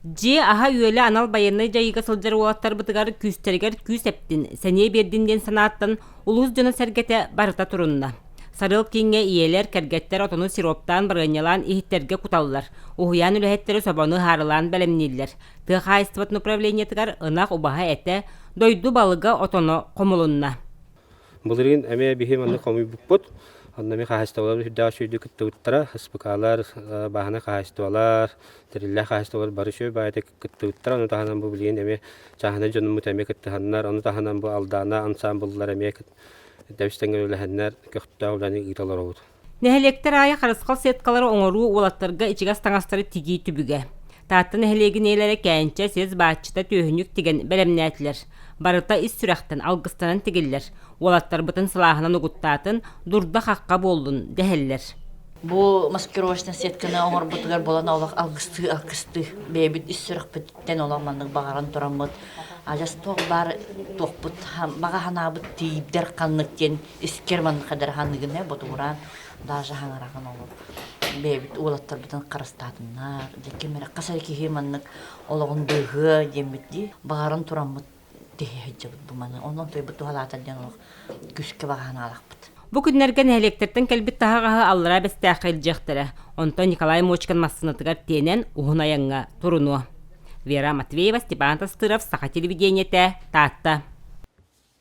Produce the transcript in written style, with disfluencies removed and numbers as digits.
Дьиэ аһа-үөлэ анал байыаннай дьайыыга сылдьар уолаттарбытыгар күүстэригэр күүс эптин, сэниэ биэрдин диэн санааттан улуус дьоно-сэргэтэ барыта турунна. Сарыал кииҥҥэ ийэлэр, кэргэттэр отону сироптаан, барыанньалаан иһиттэргэ куталлар, уһуйаан үлэһиттэрэ собону ыһаарылаан бэлэмнииллэр. Тыа хаһаайыстыбатын управлениетыгар ынах убаһа этэ, дойду балыга отоно хомулунна. Былырыын эмиэ биһи маннык хомуйбуппут. Онно эмиэ хаһаайыстыбалар үрдээх үчүгэйдик кыттыбыттара. СПК-лар, бааһынай хаһаайыстыбалар, тэриллээх хаһаайыстыбалар бары үчүгэй баайытык кыттыбыттара. Ону таһынан бу билигин эмиэ чааһынай дьонуммут эмиэ кыттыһаннар, ону таһынан бу Алдаана ансаамбыллар эмиэ тэбис-тэҥҥэ үлэлэһэннэр көхтөөх үлэни ыыта олоробут. Нэһилиэктэр аайы харысхал сеткалары оҥоруу уолаттарга ичигэс таҥастары тигии түбүгэ. Таатта нэһилиэгин ийэлэрэ кээнчэ, сиэс бааччыта түөһүнүк тигэн бэлэмнээтилэр. Барыта ис сүрэхтэн, алгыстанан тигиллэр. Уолаттарбытын сылааһынан угуттаатын, дурда-хахха буоллун дэһэллэр. Бу маскировочнай сетканы оҥорбутугар буолан олох алгыстыы алгыстыы бэйэбит ис сүрэхпититтэн олох маннык баҕаран тураммыт адьас туох баар туохпут баҕа санаабыт тиийдэр ханнык диэн искэр маннык ханыгын ботугураан даже хаҥараҕын олох бэйэбит уолаттарбытын харыстаатыннар дьэ ким эрэ хас эрэ киһи маннык олоҕун быыһыа диэммит дии баҕаран тураммыт тиһи сылдьабыт бу маны онон тойбут туһалаата диэн олох күүскэ баҕа санаалаахпыт. Бу күннэргэ нэһилиэктэртэн кэлбит таһаҕаһы Аллараа Бэстээххэ илдьиэхтэрэ. Онтон Николай Мочкин массыынатыгар тиэнэн уһун айаҥҥа турунуо. Вера Матвеева, Степан Тастыров, Саха телевидениетэ, Таатта.